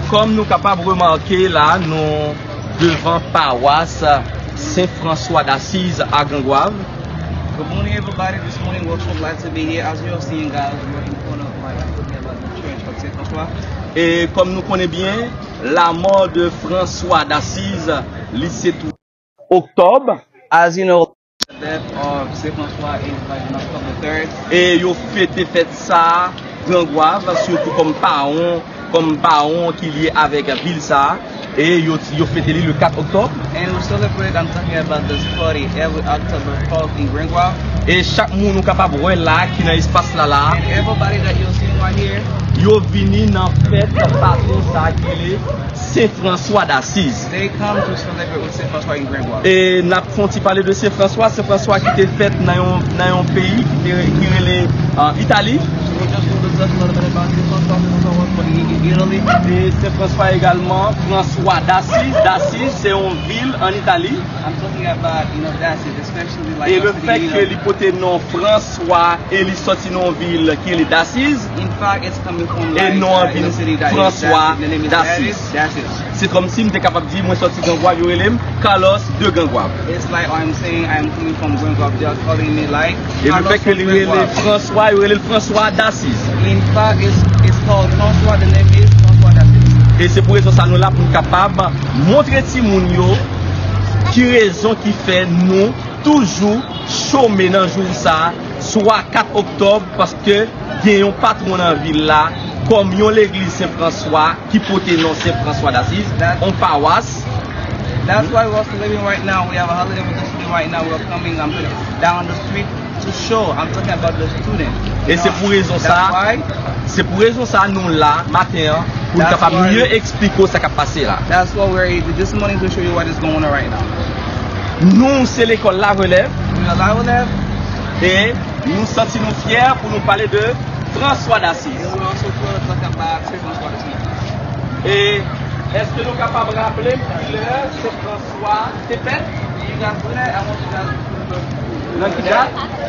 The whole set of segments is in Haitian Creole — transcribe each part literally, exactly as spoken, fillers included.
Kòm nou kapab remake la, nou devan pawas Sen Franswa Dasiz a Gran Gwav. Good morning, everybody. This morning, we're so glad to be here. As you are seeing, guys, we're in front of, like, I'm talking about the church of Saint François. E kòm nou konnen byen, lanmò de Franswa Dasiz, li se tou oktòb. As you know, the death of Saint François is, like, on October third. E yo fete fèt sa a Gran Gwav, sitou kòm pawon, kòm pawon ki lye avèk vil sa a. E yo, yo fete li le kat oktòb. And we celebrate, I'm talking about this party, every October fourth in Grand Goâve. E chak moun ou kapab wè la ki nan espas la la, And everybody that you're seeing right here, yo vini nan fèt patwon sa a ki rele Sen Franswa Dasiz. They come to celebrate with Saint François in Grand Goâve. E n ap fè yon ti pale de Sen Franswa. Sen Franswa ki te fèt nan yon, nan yon peyi ki te, ki rele, uh, Itali. So we just want to talk a little bit about Saint François, Saint François was born in Italy. E Sen Franswa egalman, Franswa Dasiz. Dasiz se yon vil an Itali. I'm talking about, you know, Dasiz, especially, like, E le fèt ke li pote non Franswa e li sòti nan yon vil ki rele Dasiz, In fact, it's coming from, e like, non an uh, in vin a city that is Franswa Dasiz, the name is Dasiz. Dasiz. Se kòmsi m te kapab di mwen sòti Gran Gwav, yo rele m Carlos de Gran Gwav. It's like I'm saying I'm coming from Grand Goâve. They are calling me, like, E le Carlos fèt ke from li Grand rele Goâve. Franswa, yo rele l Franswa Dasiz. In fact, it's, it's called François. The name is François Dasiz. E se pou rezon sa nou la pou n kapab montre timoun yo ki rezon ki fè nou toujou chome nan jou sa a, swa kat oktòb, paske gen yon patwon nan vil la, kòm yon legliz Sen Franswa ki pote non Sen Franswa Dasiz, That- yon pawas. That's why we're also living right now. We have a holiday with the student right now. We're coming, um, down the street to show. I'm talking about the student. E se pou rezon sa, That's why se pou rezon sa nou la maten an, pou n That's kapab why mye eksplike w sa k ap pase la. That's why we're here this morning to show you what is going on right now. Nou se lekòl La Relève. We are La Relève. E nou santi nou fyè pou nou pale de Franswa Dasiz. And we also feel to talk about Saint François this morning. E èske nou kapab raple m kilè Sen Franswa te fèt? You guys do that? I want you guys to remember. Nan ki dat?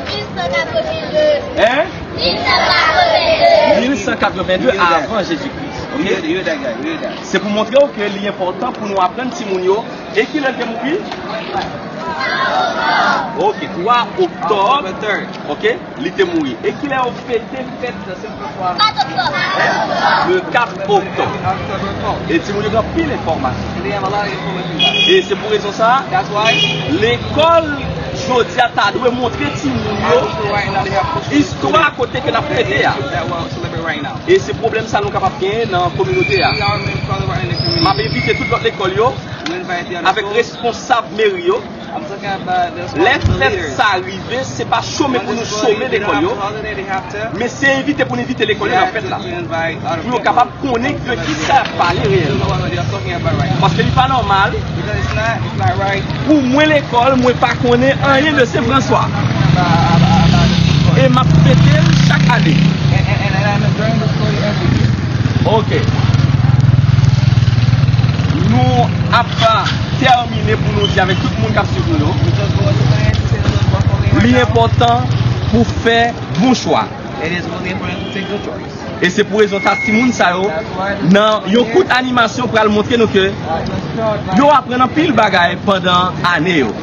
Mil san katreven de. Hein? Mil san katreven de. Mil san katreven de avan Jezikri. Ok? You hear that guy, you hear that. Se pou montre w ke li enpòtan pou nou aprann timoun yo. E kilè l te mouri? Ok, twa oktòb. October third. Ok, li te mouri. E kilè yo fete fèt Sen Franswa? Le kat oktòb. October fourth. E timoun yo gen anpil enfòmasyon. They have a lot of information. E se pou rezon sa, That's why lekòl jodi a ta dwe montre timoun yo I think right now they have to show istwa kote ke n ap fete a. That we're celebrating right now. E se pwoblèm sa nou kapab genyen nan kominote a. We are in trouble right in the community. M ap envite tout lòt lekòl yo, We invite the other avèk schools. Responsab meri yo. I'm talking about the Lè responsible fèt leaders. Sa rive, se pa chome pou nou chome lekòl yo, men se envite pou nou envite lekòl yo nan fèt la. Pou yo kapab konnen de ki sa y ap pale reyèlman. Paske li pa nòmal Because it's not, it's not right. Pou mwen lekòl, mwen pa konnen anyen de Sen Franswa. About, about, about this story. E m ap fete l chak ane. And, and, and, and I'm enjoying the story every year. Ok. Nou ap tèmine pou nou di avèk tout moun k ap swiv nou yo. We just want to say to the people following right now. Li enpòtan pou fè bon chwa. It is really important to take good choice. E se pou rezon sa, timoun sa yo, That's why this nan yon young kout man animasyon, pral montre nou ke uh, just short, like, yo aprann anpil bagay pandan ane yo.